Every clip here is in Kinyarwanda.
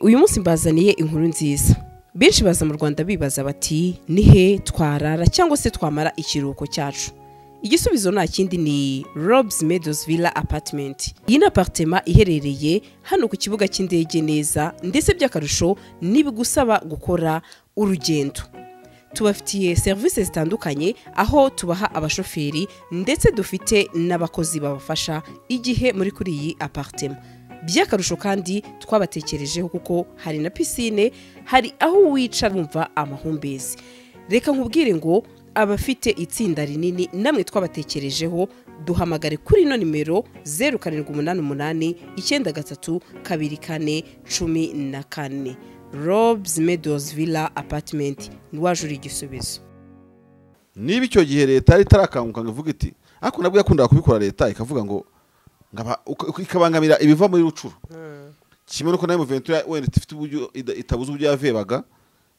Uyu munsi mbazaniye inkuru nziza. Benshi baza mu Rwanda bibaza bati nihe twarara cyangwa se twamara ikiruhuko cyacu. Igisubizo nta kindi ni Robs Meadows Villa Apartment. Iyi ni apartment iherereye hano ku kibuga cy'indege neza, ndetse by'akarusho nibigusaba gukora urugendo. Tubafitiye serivisi zitandukanye aho tubaha abashoferi ndetse dufite n'abakozi babafasha igihe muri kuri iyi apartment. By'akarusho kandi twabatekerejeho kuko hari na piscine, hari aho wicara wumva amahumbezi. Reka nkubwire ngo abafite itsinda rinini namwe twabatekerejeho, duhamagare kuri ino nimero 0788 93 24 14. Robs Meadows Villa Apartment, niwajura igisubizo. Niba icyo gihe leta yari itarakanguka ngo ivuge iti, ariko nabwo yakundaga kubikora, leta ikavuga ngo ikabangamira ibiva muri Rutshuru, kimwe nuko na M23 wenda ifite uburyo itabuze uburyo yavebaga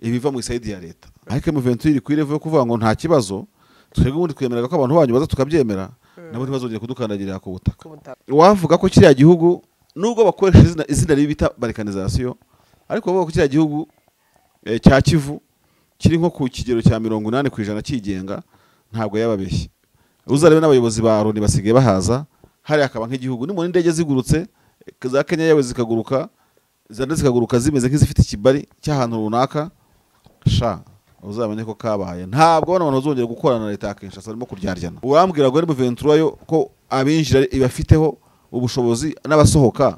ibiva mu i side ya leta, ariko M23 iri kuri level yo kuvuga ngo nta kibazo, twebwe ubundi twemeraga ko abantu banyu baza tukabyemera, nabo ntibazongere kudukandagirira ku butaka. Wavuga ko kiriya gihugu nubwo bakoresha izina ribi bita balkanisation, ariko bavuga ko kiriya gihugu cya Kivu kiri nko ku kigero cya 80% cyigenga, ntabwo yababeshye. Uzarebe n'abayobozi ba Loni basigaye bahaza hariya, akaba nk'igihugu. Nimubona indege zigurutse za Kenya yawe zikaguruka, zanda zikaguruka zimeze nk'izifite ikibari cy'ahantu runaka, sha uzamenye ko kabaye. Ntabwo bano bantu bazongera gukorana na leta ya Kinshasa, barimo kuryaryana. Urambwira ngo M23 yo ko abinjira ibafiteho ubushobozi n'abasohoka,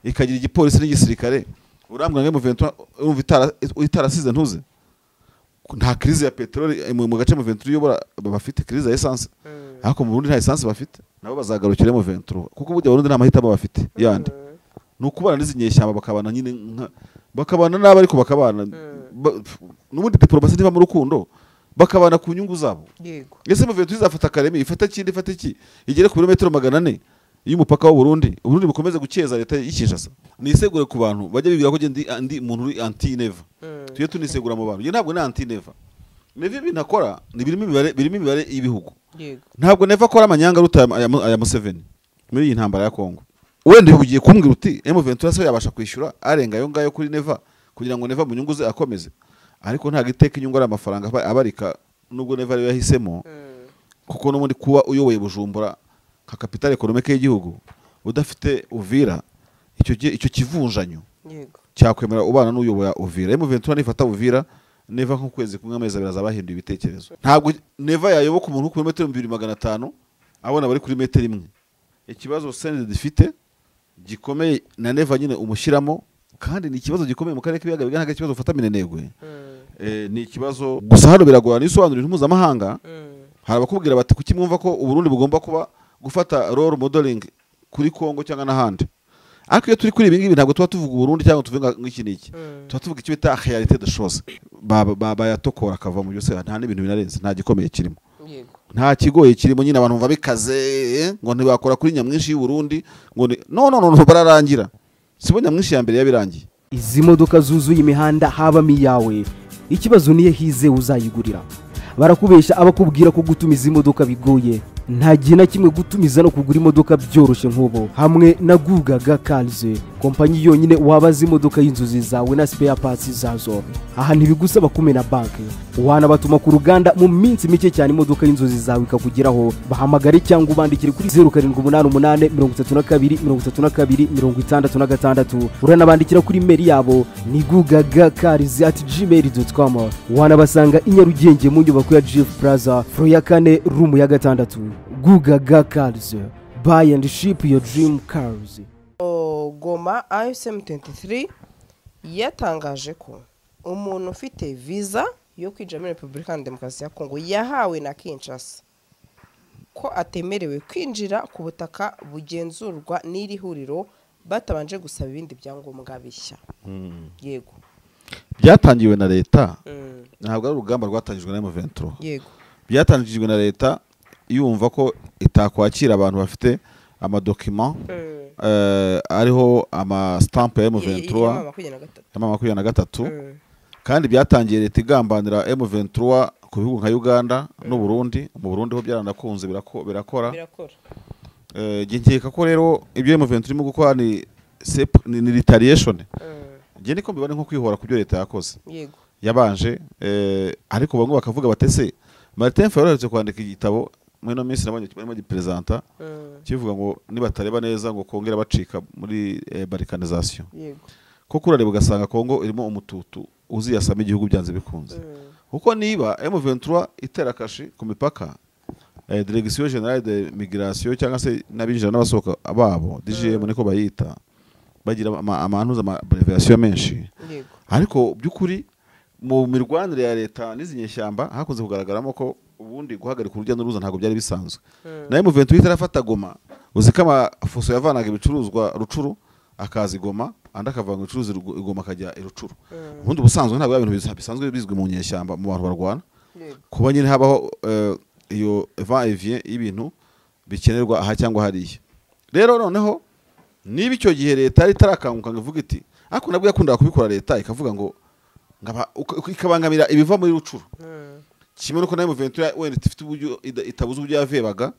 ikagira igipolisi n'igisirikare, urambwira ngo M23 urumva itarasize ntuze nta crise ya peteroli mu gace M23 iyobora? Bafite crise ya essence, ariko mu Burundi nta essence bafite. Nabo bazagarukira M23 kuko burya Burundi nta mahitamo bafite yandi, ni ukubana n'izi nyeshyamba, bakabana nyine bakabana nabi, ariko bakabana. N'ubundi diplomasi ntiba mu rukundo, bakabana ku nyungu zabo. Ese M23 izafata Karemi, ifata ikindi, ifata iki, igere ku birometero 400 y'umupaka w'u Burundi, Uburundi bukomeze gukeza leta y'i Kinshasa? Nisegure ku bantu bajya bibwira ko ndi umuntu uri anti Neva. Tujye tunisegura mu bantu. Njye ntabwo ni anti Neva. Neva ibintu akora ni birimo imibare y'ibihugu. Ntabwo Neva akora amanyanga aruta aya Museveni muri iyi ntambara ya Kongo. Wenda ugiye kumbwira uti M23 se yabasha kwishyura arenga ayo ngayo kuri Neva kugira ngo Neva mu nyungu ze akomeze, ariko ntabwo iteka inyungu ari amafaranga abarika, nubwo Neva ariyo yahisemo, kuko n'ubundi kuba uyoboye Bujumbura nka capitale économique y'igihugu udafite Uvira, icyo gihe icyo kivunjanyo cyakwemera ubana n'uyoboye Uvira. M23 nifata Uvira, Neva nk'ukwezi kumwe, amezi 2 azaba yahinduye ibitekerezo. Ntabwo Neva yayoboka umuntu ku metero 2500 abona bari kuri metero 1. Ikibazo CNDD difite gikomeye na Neva nyine umushyiramo, kandi ni ikibazo gikomeye mu karere k'ibiyaga bigari, ntabwo ikibazo ufata minenegwe. Ni ikibazo gusa hano biragorana iyo usobanura ibintu mpuzamahanga. Hari abakubwira bati kuki mwumva ko Uburundi bugomba kuba gufata role modeling kuri Kongo cyangwa n'ahandi? Ariko iyo turi kuri ibi ngibi ntabwo tuba tuvuga Uburundi cyangwa tuvuga nk'iki n'iki, tuba tuvuga icyo bita réalité de choses. Bayatokora akava mu byose, nta n'ibintu binarenze, nta gikomeye kirimo, nta kigoye kirimo. Nyine abantu bumva bikaze, ngo ntibakora kuri nyamwinshi y'u Burundi, ngo ni no no no no, bararangira. Sibo nyamwinshi ya mbere yabirangiye. Izi modoka zuzuye imihanda habamo iyawe? Ikibazo niyo hize uzayigurira. Barakubesha abakubwira ko gutumiza imodoka bigoye. Nta gihe na kimwe gutumiza no kugura imodoka byoroshye nk'ubu hamwe na Gugaga Cars, kompanyi yonyine wabaza imodoka y'inzozi zawe na spare parts zazo. Aha ntibigusaba kumena banki, wanabatuma ku ruganda, mu minsi mike cyane imodoka y'inzozi zawe ikakugeraho. Bahamagare cyangwa ubandikire kuri 0788 32 32 66. Uranabandikira kuri email yabo ni gugagacars@gmail.com. Wanabasanga i Nyarugenge mu nyubako ya GF Plaza, floor ya kane, room ya gatandatu. Gugaga Cars, buy and ship your dream cars. Goma, AFC M23 yatangaje ko umuntu ufite visa yo kwinjira muri Repubulika ya Demokarasi ya Kongo yahawe na Kinshasa ko atemerewe kwinjira ku butaka bugenzurwa n'iri huriro batabanje gusaba ibindi byangombwa bishya. Yego. Byatangiwe na leta, ntabwo ari urugamba rwatangijwe na M23. Byatangijwe na leta yumva ko itakwakira abantu bafite amadocuments ariho amastamp ya M23, 23. Ya 23. Kandi byatangiye leta igambanira M23 ku bihugu nka Uganda n'u Burundi. Mu Burundi ho byaranakunze, birakora. Birakora. Njye nkeka ko rero ibyo M23 irimo gukora ni retaliation. Njye niko mbibona, nko kwihora ku byo leta yakoze. Yego. Yabanje, ariko bamwe bakavuga batese Martin Fayulu aherutse kwandika igitabo muri ino minsi, nabonye barimo gipresenta, kivuga ngo nibatareba neza ngo kongera bacika muri balkanisation. Yego. Kuko urareba ugasanga Kongo irimo umututu uziyasama igihugu byanze bikunze. Kuko niba M23 itera kashi ku mipaka, Direction Générale de Migration cyangwa se n'abinjira n'abasohoka babo, DGM niko bayita, bagira amantuza, ama abbreviation menshi. Yego. Ariko by'ukuri mu mirwanire ya leta n'izi nyeshyamba hakunze kugaragaramo ko ubundi guhagarika urujya n'uruza ntabwo byari bisanzwe. Na M23 itarafata Goma, uzi ko amafuso yavanaga ibicuruzwa Rucuru akaza i Goma, andi akavanga ibicuruzwa i Goma akajya i Rucuru. Ubundi ubusanzwe ntabwo ari ibintu bisanzwe bizwi mu nyeshyamba, mu bantu barwana, kuba nyine habaho iyo va et vient y'ibintu bikenerwa aha cyangwa hariya. Rero noneho niba icyo gihe leta yari itarakanguka ngo ivuge iti, ariko nabwo yakundaga kubikora, leta ikavuga ngo ikabangamira ibiva muri Rucuru, kimwe nuko na M23 wenda ifite uburyo itabuze uburyo yavebaga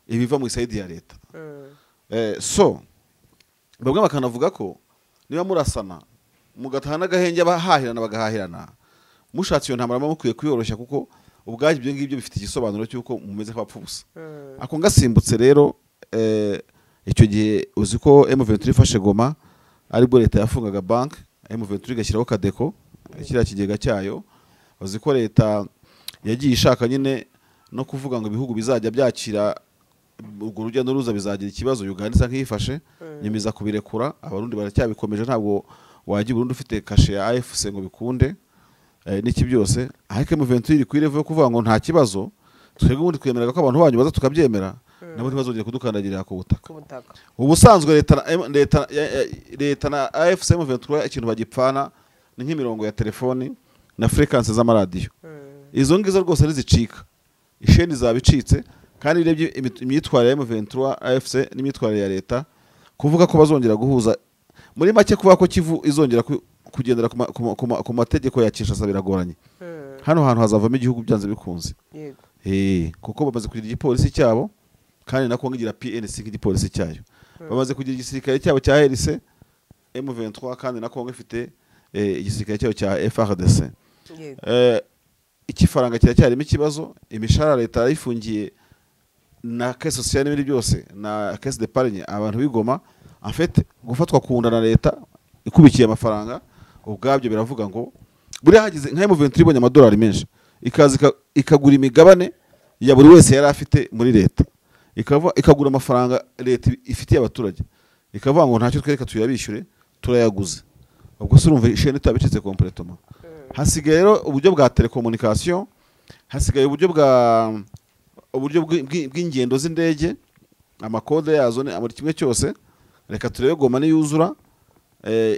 ibiva mu i side ya leta. So bamwe bakanavuga ko niba murasana mugataha n'agahenge, abahahirana bagahahirana, mushatse iyo ntambara muba mukwiye kuyoroshya, kuko ubwabyo ibyo ngibyo bifite igisobanuro cy'uko mumeze nk'abapfa ubusa. Ako ngasimbutse rero, icyo gihe uzi ko M23 ifashe Goma aribwo leta yafungaga bank, M23 igashyiraho Kadeko, kiriya kigega cyayo. Uzi ko leta yagiye ishaka nyine no kuvuga ngo ibihugu bizajya byakira urwo rujya n'uruza bizagira ikibazo. Uganda isa nk'iyifashe, nyuma iza kubirekura. Abarundi baracyabikomeje, ntabwo wajya i Burundi ufite kashe ya AFC ngo bikunde, n'iki byose. Ariko M23 iri kuri level yo kuvuga ngo nta kibazo, twebwe ubundi twemeraga ko abantu banyu baza tukabyemera, nabo ntibazongere kudukandagirira ku butaka. Ku butaka. Ubusanzwe leta na AFC M23 ikintu bagipfana ni nk'imirongo ya telefoni na fréquence z'amaradiyo. Izo ngizo rwose ntizicika, isheni zaba icitse. Kandi urebye imyitwarire ya M23 AFC n'imyitwarire ya leta, kuvuga ko bazongera guhuza, muri make kuvuga ko Kivu izongera kugendera ku mategeko ya Kinshasa biragoranye. Hano hantu hazavamo igihugu byanze bikunze. Yego. Kuko bamaze kugira igipolisi cyabo, kandi na Kongo igira PNC nk'igipolisi cyayo. Bamaze kugira igisirikare cyabo cya RC M23, kandi na Kongo ifite igisirikare cyayo cya FARDC. Yego. Ikifaranga kiracyarimo ikibazo, imishahara leta yarayifungiye na caisse sociale n'ibindi byose na caisse d'épargne abantu bigoma. En fait gufatwa ku nda na leta ikubikiye amafaranga ubwabyo biravuga ngo buriya hagize nka M23 ibonye amadolari menshi, ikaza ikagura imigabane ya buri wese yari afite muri leta, ikagura amafaranga leta ifitiye abaturage, ikavuga ngo ntacyo twereka tuyabishyure, turayaguze. Ubwo se urumva isheni itabicitse complètement? Hasigaye rero uburyo bwa telecommunication, hasigaye uburyo bw'ingendo z'indege, amakode yazo ni buri kimwe cyose. Reka turebe Goma niyuzura,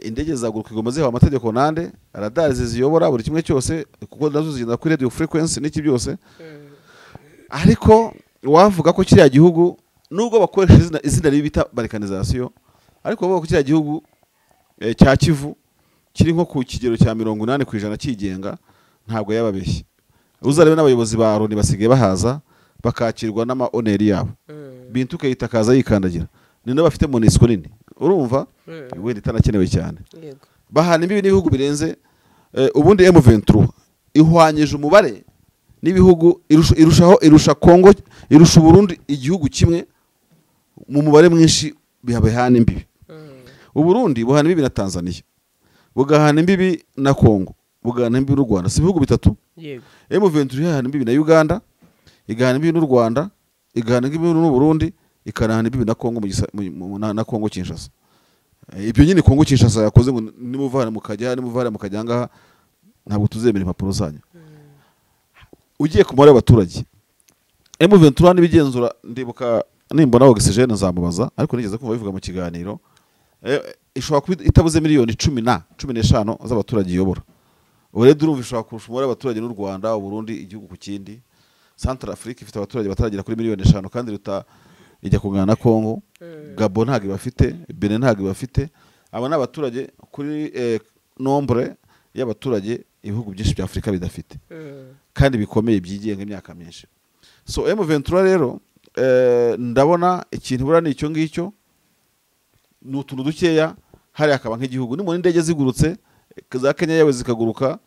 indege zaguruka i Goma zihawe amategeko nande, radari ziziyobora, buri kimwe cyose, kuko nazo zigenda kuri radio frequency n'iki byose. Ariko wavuga ko kiriya gihugu, nubwo bakoresha izina ribi bita balkanisation, ariko bavuga ko kiriya gihugu cya Kivu kiri nko ku kigero cya 80% cyigenga, ntabwo yababeshye. Uzarebe n'abayobozi ba Loni basigaye bahaza bakakirwa n'ama honneur yabo. Bintu Keita akaza yikandagira, ni nabo bafite MONUSCO nini, urumva, wenda itanakenewe cyane. Yego. Bahana imbibi n'ibihugu birenze, ubundi M23 ihwanyije umubare n'ibihugu irushaho, irusha Kongo, irusha Burundi igihugu kimwe mu mubare mwinshi bihana imbibi. Uburundi buhana imbibi na Tanzania, bugahana imbibi na Kongo, bugahana imbibi n'u Rwanda. Si ibihugu bitatu? Yego. M23 ihana imbibi na Uganda, igahana imbibi n'u Rwanda, igahana imbibi n'u Burundi, ikanahana imbibi na Kongo na Kongo Kinshasa. Ibyo nyine Kongo Kinshasa yakoze ngo nimuva hano mukajya hano, nimuva hano mukajya ngaha, ntabwo tuzemera impapuro zanyu. Ugiye ku mubare w'abaturage, M23 n'ibigenzura, ndibuka nimbona Oxygene nzamubaza, ariko nigeze kumva bivuga mu kiganiro, ishobora kuba itabuze miliyoni 10 na 15 z'abaturage iyobora. Ubu rero urumva ishobora kurusha umubare w'abaturage n'u Rwanda, u Burundi, igihugu ku kindi. Central Africa ifite abaturage bataragera kuri miliyoni 5 kandi iruta ijya kungana na Congo. Gabon ntabwo ibafite, Benin ntabwo ibafite. Aba ni abaturage kuri nombre y'abaturage ibihugu byinshi bya Afurika bidafite kandi bikomeye byigenga imyaka myinshi. So M23 rero, ndabona ikintu buriya ni icyo ngicyo, ni utuntu dukeya hariya akaba nk'igihugu. Nimubona indege zigurutse Za Kenya yawe zikaguruka,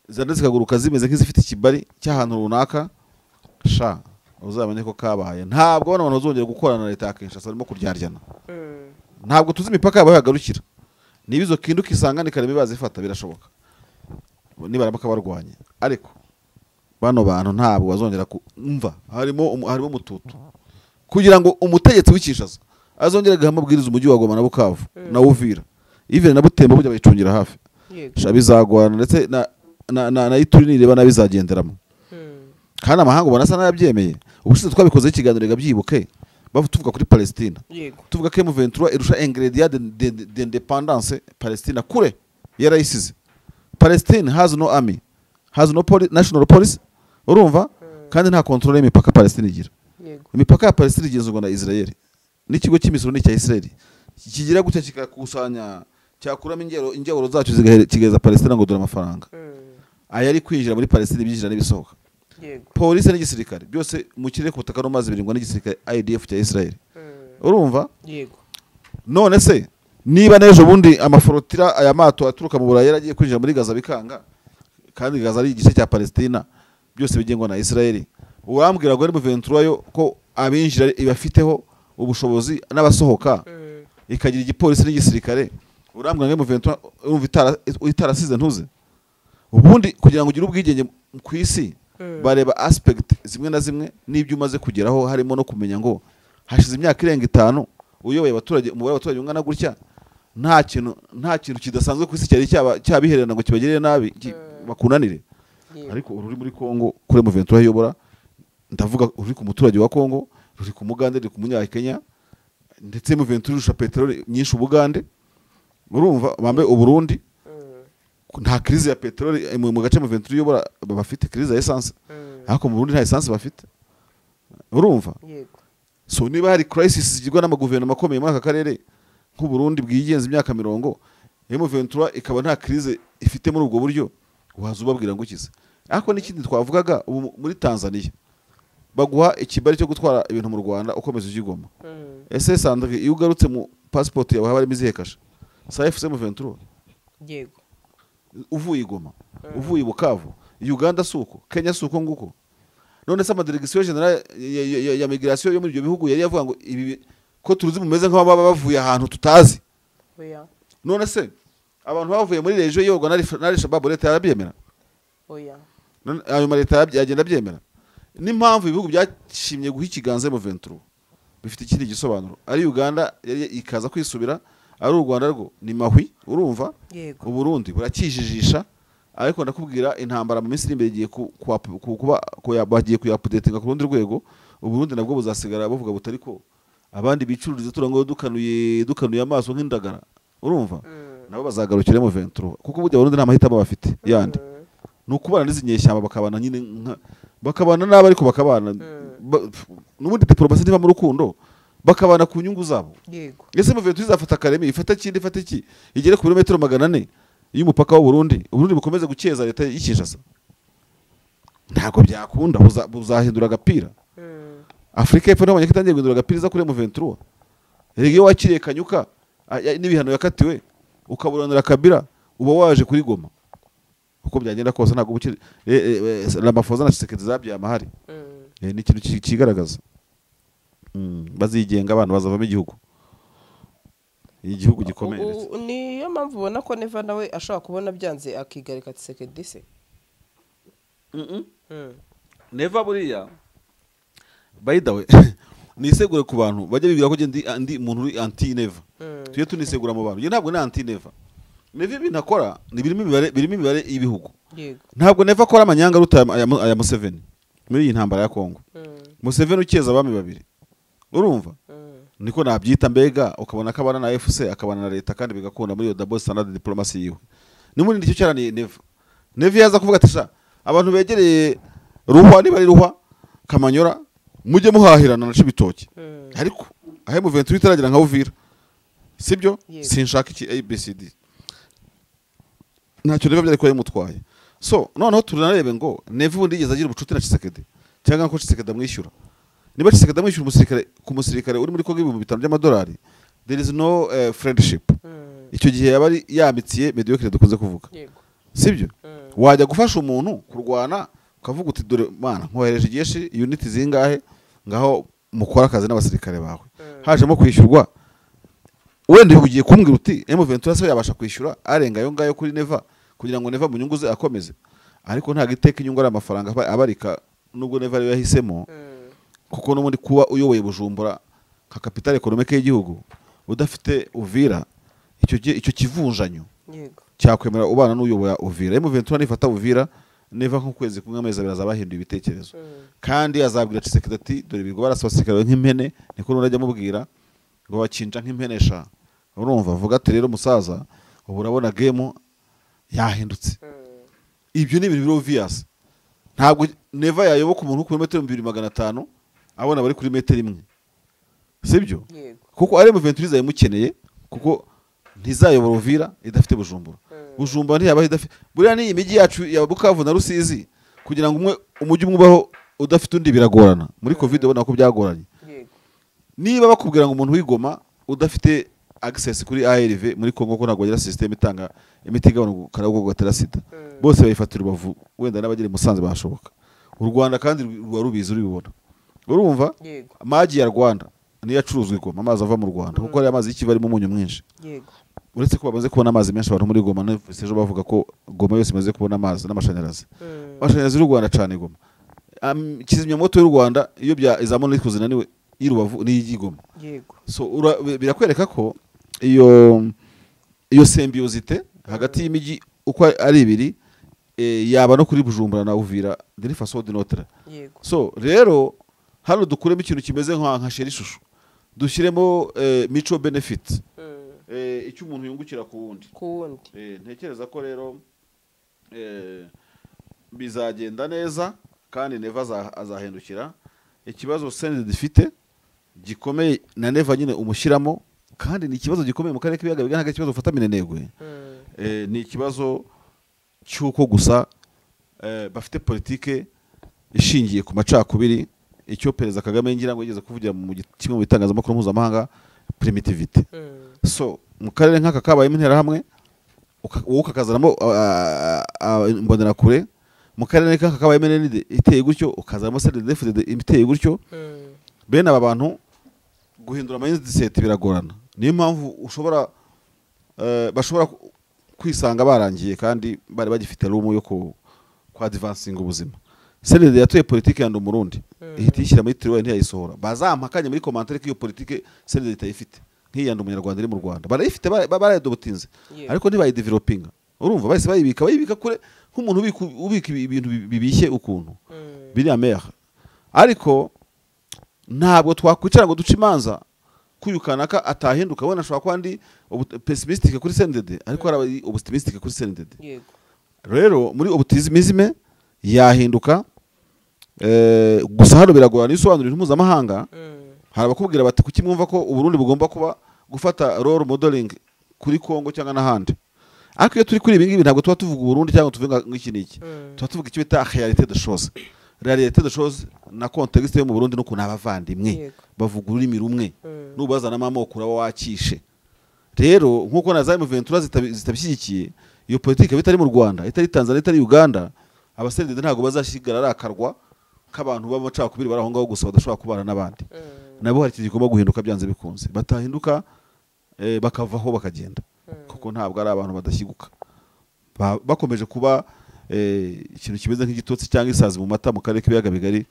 zanda zikaguruka zimeze nk'izifite ikibari cy'ahantu runaka, sha uzamenye ko kabaye. Ntabwo bano bantu bazongera gukorana na leta ya Kinshasa, barimo kuryaryana. Ntabwo tuzi imipaka yabo aho yagarukira. Niba izo kindu kisangane kareme bazifata birashoboka, nibaramuka barwanye. Ariko bano bantu ntabwo bazongera kumva harimo umututu kugira ngo umutegetsi w'Kinshasa azongere agaha amabwiriza umujyi wa Goma na Bukavu na Uvira, even na Butembo bujya bayicungira hafi. Sha bizagorana, ndetse na Ituri nireba nabizagenderamo. Kandi amahanga ubona asa n'ayabyemeye. Ubushize twabikoze ikiganiro gabyibuke, tuvuga kuri Palestina, tuvuga ko M23 irusha ingredient d'independance Palestina kure yarayisize. Palestine has no army, has no national police, urumva? Kandi nta control y'imipaka Palestine igira. Imipaka ya Palestine igenzurwa na Israel. N'ikigo cy'imisoro n'icya Israel kigira gutya kikakusanya, cyakuramo ingero zacyo zigaheza Palestine ngo dore amafaranga. Aya ari kwinjira muri Palestine byinjira n'ibisohoka. Polisi n'igisirikare byose mu kirere ku butaka no mazi birindwa n'igisirikare IDF cya Israel. Urumva? Yego. None se niba n'ejo bundi amaforotira aya mato aturuka mu Burayi yaragiye kwinjira muri Gaza bikanga, kandi Gaza ari igice cya Palestina, byose bigengwa na Israel, urambwira ngo M23 yo ko abinjira ibafiteho ubushobozi n'abasohoka, ikagira igipolisi n'igisirikare, urambwira ngo M23 urumva itarasize ntuze? Ubundi kugira ngo ugire ubwigenge ku isi bareba aspect zimwe na zimwe n'ibyo umaze kugeraho, harimo no kumenya ngo hashize imyaka irenga 5 uyoboye abaturage, umubare w'abaturage ungana gutya, nta kintu kidasanzwe ku isi cyari cyabihererana ngo kibagirire nabi bakunanire. Ariko ururi muri Kongo kuri M23 ayobora, ndavuga uri ku muturage wa Kongo, ruri ku Mugande, ruri ku Munyakenya, ndetse M23 irusha peteroli nyinshi Ubugande, urumva bambe Uburundi. Nta crise ya peteroli mu gace M23 iyobora, bafite crise ya essence, ariko mu Burundi nta essence bafite, urumva? So niba hari crisis zigirwa n'amaguverinoma akomeye muri aka karere nk'u Burundi bwigenza imyaka 40, M23 ikaba nta crise ifite muri ubwo buryo, waza ubabwira ngo ukize. Ariko n'ikindi twavugaga, ubu muri Tanzania baguha ikibari cyo gutwara ibintu mu Rwanda ukomeza ujya Goma. Ese Sandrine, iyo ugarutse mu passport yawe haba harimo izihe kashe? Sa FC M23? Yego. Uvuye Goma, uvuye Bukavu, Uganda suko, Kenya suko nguko. None se amadirection general ya migration yo muri ibyo bihugu yari yavuga ngo ibi ko turuzi mumeze nk'aho baba bavuye ahantu tutazi. Oya. None se abantu bavuye muri region yogo na Al-Shabaab leta yarabyemera? Oya. Ayo ma leta yagenda abyemera. N'impamvu ibihugu byashimye guha ikiganza M23 bifite ikindi gisobanuro. Ari Uganda yari ikaza kwisubira, ari u Rwanda rwo ni mahwi, urumva? Yego. U Burundi burakijijisha, ariko ndakubwira intambara mu minsi iri imbere igiye kuba bagiye kuyapudetinga ku rundi rwego. U Burundi nabwo buzasigara bavuga butari ko abandi bicururiza turango dukanuye amaso nk'indagara, urumva? Nabo bazagarukira M23 kuko burya Burundi nta mahitamo bafite yandi. Ni ukubana n'izi nyeshyamba bakabana nyine bakabana n'abo, ariko bakabana n'ubundi diplomasi niba mu rukundo, bakabana ku nyungu zabo. Yego. Ese M23 izafata Karemi, ifata kindi, ifata iki, igere ku birometero 400 y'umupaka w'u Burundi, Uburundi bukomeze gukeza leta y'Kinshasa? Ntabwo byakunda, buzahindura agapira. Afrika y'Epfo nabonye ko itangiye guhindura agapira iza kuri M23. Erega iyo wakiriye Kanyuka n'ibihano yakatiwe, ukaburanira Kabila, uba waje kuri Goma. Uko byagenda kose ntabwo ubukiri Ramaphosa na Tshisekedi zabyaye amahari. Ni ikintu kigaragaza. Bazigenga abantu bazavamo igihugu. Igihugu gikomeye. Niyo mpamvu ubona ko Neva nawe ashobora kubona byanze akigarika Tshisekedi se. Neva buriya by the way nisegure ku bantu bajya bibwira ko ndi umuntu uri anti Neva. Tujye tunisegura mu bantu. Njye ntabwo ni anti Neva. Neva ibintu akora ni birimo imibare y'ibihugu. Ntabwo Neva akora amanyanga aruta aya Museveni muri iyi ntambara ya Kongo. Museveni ukeza abami babiri, urumva? Niko nabyita, mbega ukabona ko abana na FC akabana na leta kandi bigakunda muri iyo double standard diplomacy yiwe. Ni muri nicyo cyaraniye Neva. Neva yaza kuvuga ati sha abantu begereye Ruhwa, niba ari Ruhwa Kamanyora, mujye muhahirana na Cibitoke. Ariko ahe M23 itaragira nka Uvira, sibyo? Sinshaka iki ABCD. Ntacyo Neva byari ko yamutwaye. So noneho turanarebe ngo Neva ubundi yigeze agira ubucuti na Tshisekedi cyangwa ko Tshisekedi amwishyura. Niba Tshisekedi amwishyura umusirikare ku musirikare uri muri Kongo $5,000 by'amadolari, there is no friendship. Icyo gihe yaba ari yamitsiye mediocre dukunze kuvuga, sibyo? Wajya gufasha umuntu kurwana ukavuga uti dore mana nkohereje igeshi unit zingahe ngaho mukora akazi n'abasirikare bawe, hajemo kwishyurwa. Wenda ugiye kumbwira uti M23 se yabasha kwishyura arenga ayo ngayo kuri Neva kugira ngo Neva mu nyungu ze akomeze, ariko ntabwo iteka inyungu ari amafaranga abarika, nubwo Neva ariyo yahisemo, kuko n'ubundi kuba uyoboye Bujumbura nka capitale économique y'igihugu udafite Uvira, icyo kivunjanyo cyakwemera ubana n'uyoboye Uvira. M23 nifata Uvira, Neva nk'ukwezi kumwe amezi abiri azabahinduye ibitekerezo, kandi azabwira Tshisekedi ati dore ibigo barasa abasirikare nk'impene, niko n'undi ajya amubwira ngo bakinja nk'impenesha. Urumva avuga ati rero musaza ubu urabona game yahindutse. Ibyo ni ibintu biri obvious. Ntabwo Neva yayoboka umuntu kuri metero 2500 abona bari kuri metero imwe, sibyo? Kuko ari M23 izayimukeneye, kuko ntizayobora Uvira idafite Bujumbura. Bujumbura ntiyaba idafite, buriya ni imijyi yacu ya Bukavu na Rusizi, kugira ngo umwe umujyi umwe ubaho udafite undi biragorana. Muri Covid ubona ko byagoranye. Niba bakubwira ngo umuntu wigoma udafite access kuri ARV muri Kongo, ko ntabwo bagira system itanga imiti igabanya ubukana bwo gatera sida, bose bayifatira Rubavu, wenda n'abagere Musanze bashoboka. U Rwanda kandi ruba rubizi urubibona. Urumva maji ya Rwanda niyo acuruzwa i Goma, amazi ava mu Rwanda, kuko ari amazi y'ikivu arimo umunyu mwinshi. Uretse ko bamaze kubona amazi menshi abantu muri Goma, numvise ejo bavuga ko Goma yose imaze kubona amazi n'amashanyarazi. Amashanyarazi y'u Rwanda acana i Goma. Kizimyamoto y'u Rwanda iyo bya izamuna zinaniwe y'i Rubavu n'iy'i Goma. So birakwereka ko iyo symbiosité hagati y'imijyi uko ari ibiri, yaba no kuri Bujumbura na Uvira d'une façon ou d'une autre. So rero hano dukuremo ikintu kimeze nka sheri ishusho, dushyiremo mutual benefit, icyo umuntu yungukira ku wundi. Ntekereza ko rero bizagenda neza kandi Neva azahindukira. Ikibazo CNDD dufite gikomeye na Neva nyine umushyiramo, kandi ni ikibazo gikomeye mu karere k'ibiyaga bigari, ntabwo ikibazo ufata minenegwe. Ni ikibazo cy'uko gusa bafite politike ishingiye ku macakubiri. Icyo Perezida Kagame ngira ngo yigeze kuvugira mu kimwe mu bitangazamakuru mpuzamahanga, primitivité. So mu karere nk'aka kabayemo interahamwe, wowe ukakazanamo imbonerakure. Mu karere nk'aka kabayemo NND iteye gutyo, ukazanamo CNDD-FDD iteye gutyo. Bene aba bantu guhindura mindset biragorana. Niyo mpamvu ushobora bashobora kwisanga barangiye kandi bari bagifite room yo ku advancing ubuzima. CNDD yatuye politike ya Umurundi, ihita ishyira muri tiroir ntiyayisohora. Bazampakanye muri commentaire ko iyo politike CNDD itayifite, nk'iya Ndi Umunyarwanda iri mu Rwanda barayifite, barayadobutinze, ariko ntibayidevelopinga. Urumva bahise bayibika kure nk'umuntu ubika ibintu bibishye ukuntu biriya mere. Ariko ntabwo twakwicara ngo duce imanza kuyukanaka atahinduka. Wenda ashobora kuba ndi pessimistic kuri CNDD, ariko hari optimistic kuri CNDD. Rero muri optimism yahinduka. Gusa hano biragorana isobanura ibintu mpuzamahanga. Hari abakubwira bati kuki mwumva ko Uburundi bugomba kuba gufata role modeling kuri Kongo cyangwa n'ahandi, ariko iyo turi kuri ibi ngibi ntabwo tuba tuvuga Uburundi cyangwa tuvuga ng'iki n'iki, tuba tuvuga icyo bita réalité de choses. Réalité de choses na contexte yo mu Burundi n'ukuntu abavandimwe bavuga ururimi rumwe, nubazanamo amoko uraba wakishe. Rero nk'uko na za M23 zitabishyigikiye iyo politike, bitari mu Rwanda, itari Tanzania, itari Uganda, aba CNDD ntabwo bazashigara arakarwa k'abantu b'amacakubiri bari aho ngaho gusa badashobora kubana n'abandi. Nabo hari ikintu kigomba guhinduka byanze bikunze, batahinduka bakavaho bakagenda, kuko ntabwo ari abantu badashyiguka. Bakomeje kuba ikintu kimeze nk'igitotsi cyangwa isazi mu mata mu karere k'ibiyaga bigari,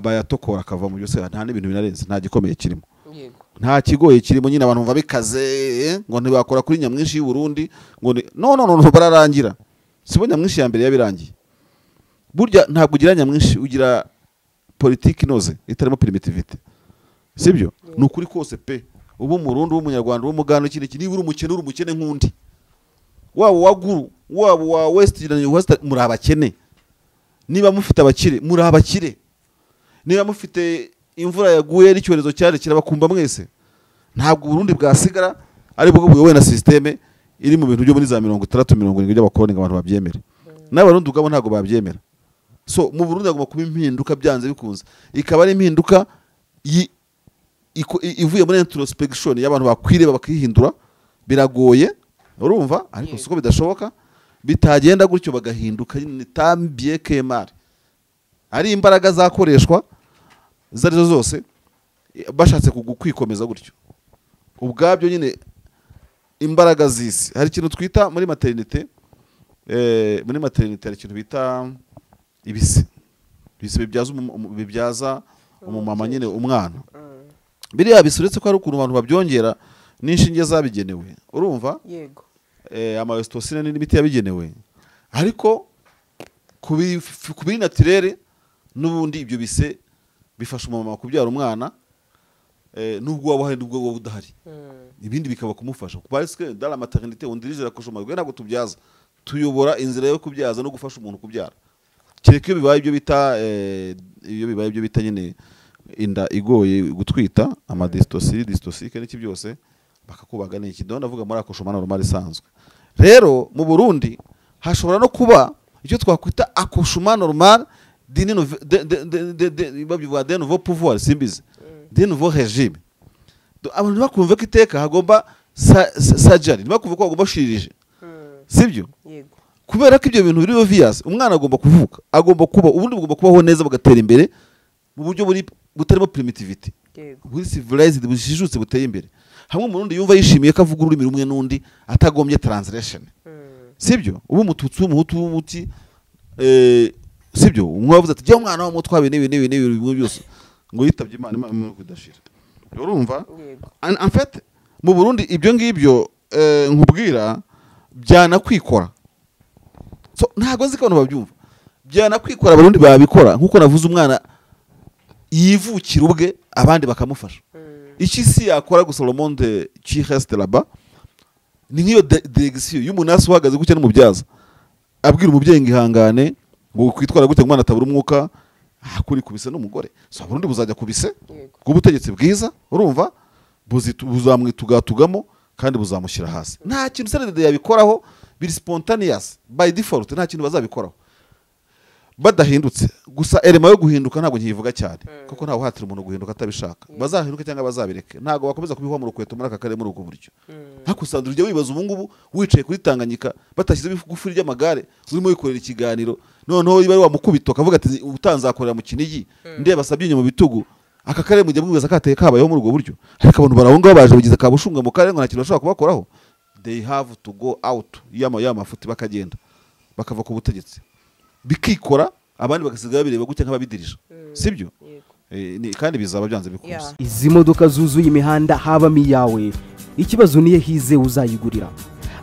bayatokora akava mu byose. Nta n'ibintu binarenze, nta gikomeye kirimo, nta kigoye kirimo. Nyine abantu bumva bikaze ngo ntibakora kuri nyamwinshi y'u Burundi, ngo no no no bararangira. Sibo nyamwinshi ya mbere yabirangiye. Burya ntabwo ugira nyamwinshi, ugira politiki inoze itarimo primitivité, sibyo? Ni ukuri kose pe, ubu Umurundi, w'Umunyarwanda, w'Umuganda, iki n'iki, niba uri umukene uri umukene nk'undi, waba uwa Guru, waba uwa West, muri abakene. Niba mufite abakire muri abakire, niba mufite imvura yaguye n'icyorezo cyari kirabakumba mwese. Ntabwo Burundi bwasigara ari bwo buyobowe na systeme iri mu bintu byo muri za 60 70 by'abakoloni ngo abantu babyemere. N'Abarundi ubwabo ntabwo babyemera. So mu Burundi hagomba kuba impinduka byanze bikunze, ikaba ari impinduka ivuye muri introspection y'abantu bakwireba bakihindura, Biragoye, urumva, ariko siko bidashoboka. Bitagenda gutyo bagahinduka ni tambie kemari, ari imbaraga zakoreshwa zarizo zose bashatse kwikomeza gutyo ubwabyo nyine imbaraga z'isi. Hari ikintu twita muri maternité, muri maternité hari ikintu bita ibise bibyaza umumama nyine umwana. Biriya bisuretse ko ari ukuntu abantu babyongera n'inshinge zabigenewe, urumva? Yego. Ama ocytocine n'imiti yabigenewe, ariko kubiri naturere n'ubundi ibyo bise bifasha umumama kubyara umwana, nubwo waba uhari nubwo waba udahari, ibindi bikaba kumufasha. Parce que dans la maternité on dirige l'accouchement, ntabwo tubyaza, tuyobora inzira yo kubyaza no gufasha umuntu kubyara. Kereka bibaye ibyo bita iyo bibaye ibyo bita nyine inda igoye gutwita, ama dystocie, dystocique n'iki byose bakakubaga n'iki. Ndabona ndavuga muri accouchement normal isanzwe. Rero mu Burundi hashobora no kuba icyo twakwita accouchement normal de nouveau pouvoir, simbizi, de nouveau régime. Abantu bakumva ko iteka hagomba surgery, ntibakumva ko hagomba chirurgie, sibyo? Yego. Kubera ko ibyo bintu biri obvious, umwana agomba kuvuka, agomba kuba ubundi bugomba kubaho neza, bugatera imbere mu buryo buri butarimo primitivity, buri civilized, bujijutse, buteye imbere. Hamwe umurundi yumva yishimiye ko avuga ururimi rumwe n'undi atagombye translation, sibyo? Ubu umututsi w'umuhutu w'umuti, sibyo? Umwe wavuze ati jya umwana w'umutwa n'ibi n'ibi n'ibi byose ngo yitabye Imana, Imana kudashira, urumva? En fait mu Burundi ibyo ngibyo nkubwira byanakwikora. So ntago nzi ko abantu babyumva, byanakwikora. Abarundi babikora nkuko navuze, umwana yivukira ubwe abandi bakamufasha. Iki si yakora gusa le monde qui reste là-bas ni nk'iyo direction y'umunasi uhagaze gutya n'umubyaza abwira umubyeyi ngo ihangane, ngo kwitwara gute umwana atabura umwuka, akuri kubise n'umugore. So Abarundi buzajya kubise bw'ubutegetsi bwiza, urumva, buzamwitugatugamo kandi buzamushyira hasi. Nta kintu CNDD yabikoraho, biri spontaneous by default, nta kintu bazabikoraho badahindutse. Gusa elema yo guhinduka ntabwo nkivuga cyane, kuko ntawe uhatira umuntu guhinduka atabishaka. Bazahinduka cyangwa bazabireke, ntabwo bakomeza kubihwa mu rukweto muri aka karere muri ubwo buryo. Ariko usanga ujya wibaza ubu ngubu wicaye kuri Tanganyika batashyizeho igufuri ry'amagare, urimo wikorera ikiganiro, noneho niba ari wamukubito akavuga ati utanzakorera mu Kinigi, ndeba sabye mu bitugu. Aka karere mujya mwibaza kateye kabayeho muri ubwo buryo, ariko abantu baraho ngaho baje bagize kabushunga mu karere ngo nta kintu bashobora kubakoraho. They have to go out y'amafuti, bakagenda bakava ku butegetsi, bikikora, abandi bagasigaye bireba gutya nk'ababidirije, sibyo? Kandi bizaba byanze bikunze. Izi modoka zuzuye imihanda habamo iyawe, ikibazo niye hize uzayigurira.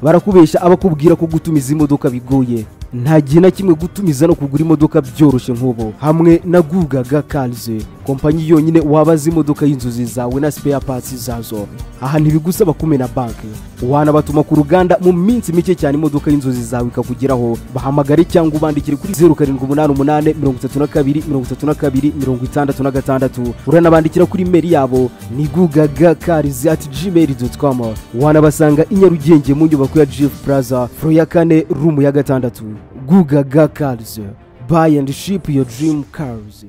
Barakubesha abakubwira ko gutumiza imodoka bigoye. Nta gihe na kimwe gutumiza no kugura imodoka byoroshye nk'ubu hamwe na Gugaga Cars, kompanyi yonyine wabaza imodoka y'inzozi zawe na spare parts zazo. Aha ntibigusaba kumena banki, wanabatuma ku ruganda mu minsi mike cyane imodoka y'inzozi zawe ikakugeraho. Bahamagare cyangwa ubandikire kuri 0788 32 32 66. Uranabandikira kuri mail yabo ni gugagacars@gmail.com. Wanabasanga i Nyarugenge mu nyubako ya GF Plaza, floor ya 4, room ya 6. Gugaga Cars, buy and ship your dream cars.